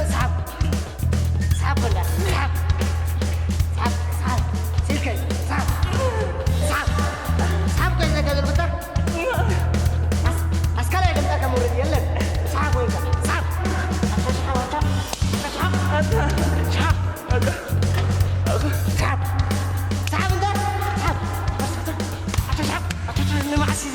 ስሓብ በላ፣ ስሓብ። ስሓብ፣ ስሓብ። ስልከ፣ ስሓብ። ስሓብ። ስሓብ ኮይነ ከልብታ። ኣስ-፣ ኣስካላይ ድምጻ ከመውረድ የለን። ስሓብ ኮይንካ፣ ስሓብ። ኣታ ስሓብ፣ ኣታ። ኣታ ስሓብ። ኣታ። ስሓብ። ኣታ። ስሓብ። ስሓብ እንተ፣ ስሓብ። ኣታ ስሓብ፣ ኣታ ስሓብ። ንመዓስ እዚ?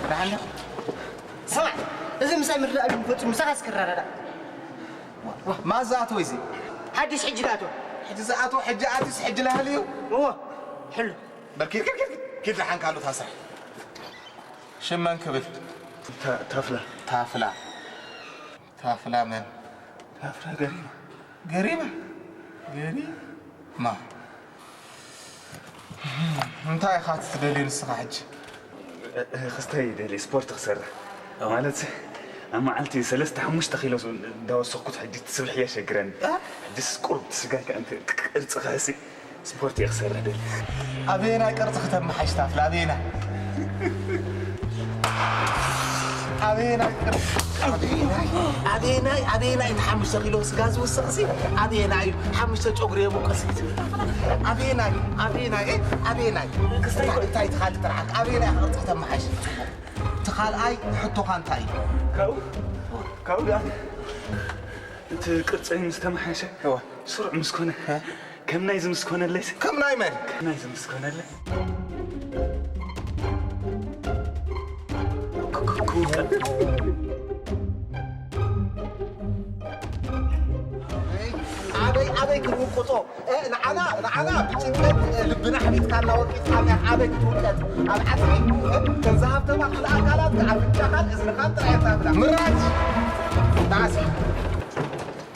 ደሓን ዲኻ? ስማዕ፣ እዚ ምሳይ ምርዳእ እዩ ፈጺሙ፣ ምሳኻ እስክረዳዳእ። ዋ፣ ማን ዝኣተወ እዚ? ሓድሽ ሕጂ ዝኣተወ። ሕጂ ዝኣተወ፣ ሕጂ ኣትዩስ ሕጂ ላህሊ እዩ? እዎ፣ ሕሉ። በል ኪድ፣ ኪድ፣ ኪድ፣ ኪድ፣ ኪድ ደሓን ካሉ ታስራሕ። ሽም መን ክብል? ታ-፣ ታፍላ። ታፍላ። ታፍላ መን? ታፍላ ገሪማ። ገሪማ? ገሪማ። እንታይ ኢኻ ትደልዮ ንስኻ ሕጂ? እ-፣ እ-፣ ክስታይ ይደሊ፣ ስፖርት ክሰርሕ። ኦ። ማለት፣ ኣብ መዓልቲ ሰለስተ ሓሙሽተ ኪሎ እንዳወሰኽኩት ሕጂ ትስብሕ እየ ሸግረኒ። እ? ሕጂስ ቁሩብ ስጋይ ከ-፣ እንተ-፣ ቅርጺ ክሕሲ ስፖርት እየ ክሰርሕ ደሊ። ኣበየናይ ቅርጺ ክተመሓይሽ ታፍላ? ኣበየናይ? ኣበየናይ ቅርጺ? ኣበየናይ? ኣበየናይ? ኣበየናይ? እቲ ሓሙሽተ ኪሎ ስጋ ዝውስኽሲ? ኣበየናይ እዩ? ሓሙሽተ ጨጉሪ የብቁሲ? ኣበየናይ? ኣበየናይ? እ? ኣበየናይ? ክስታይ እንታይ ትኻል ጥራሕ? ኣበየናይ ቅርጺ ክተመሓይሽ? እቲ ካልኣይ ሕቶኻ እንታይ እዩ? ካብኡ፣ ካብኡ ደኣ እቲ ቅርጸይ ምስ ተመሓየሸ፣ እወ። ስሩዕ ምስ ኮነ፣ እ? ከም ናይዚ ምስ ኮነለይሲ? ከም ናይ መን? ከም ናይዚ ምስ ኮነለይ። ክውቀጥ። ኣበይ፣ ኣበይ ክንውቅጦ? እ፣ ንዓና፣ ንዓና ብጭንቀት፣ እ፣ ልብና ኣሕሚጥካና ወቂጥካና ኣበይ ክትውቀጥ? ኣብ ዓጽሚ፣ እ፣ ከም ዝሃብተማ ክልተ ኣካላት፣ ኣፍንጫኻን እዝንኻን ጥራይ እታ ብላ። ምራጭ! ጣሲ!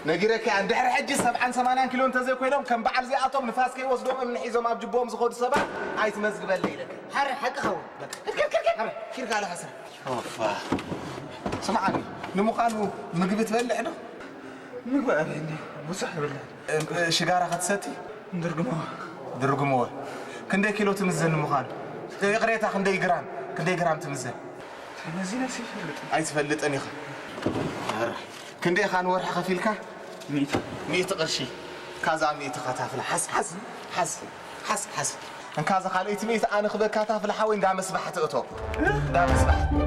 ነጊረካ እያ። እንድሕሪ ሕጂ ሰብዓን ሰማንያን ኪሎ እንተዘይኮይኖም፣ ከም በዓል እዚኣቶም ንፋስ ከይወስዶም እምኒ ሒዞም ኣብ ጅቦኦም ዝኸዱ ሰባት ኣይትመዝግበለይ ኢለካ። ሓረ፣ ሓቅኻ እውን። በቃ። ኪድ፣ ኪድ፣ ኪድ፣ ኪድ። ሓረ። ኪድ ካልእ ሓሳብ። ኦፋ። ስምዓኒ፣ ንምዃኑ ምግቢ ትበልዕ ዶ? ምግቢ ኣበይኒ? ብዙሕ ይብላዕ። እ፣ እ፣ ሽጋራ ክትሰቲ? ድርግሞ። ድርግሞ። ክንደይ ኪሎ ትምዘን ንምዃኑ? ይቕሬታ፣ ክንደይ ግራም? ክንደይ ግራም ትምዘን? መዚነስ ይፈልጥ። ኣይትፈልጥን ኢኻ። ኣረ፣ ክንደይ ኢኻ ንወርሒ ከፊልካ? ሚእቲ። ሚእቲ ቅርሺ። ካዛ ሚእቲ ካታፍላ። ሓዝ፣ ሓዝ፣ ሓዝ፣ ሓዝ፣ ሓዝ። እንካዛ ካልኣይቲ ሚእቲ ኣነ ክበካ ታፍላ ሓወይ፣ እንዳ መስባሕቲ እቶ። እንዳ መስባሕቲ።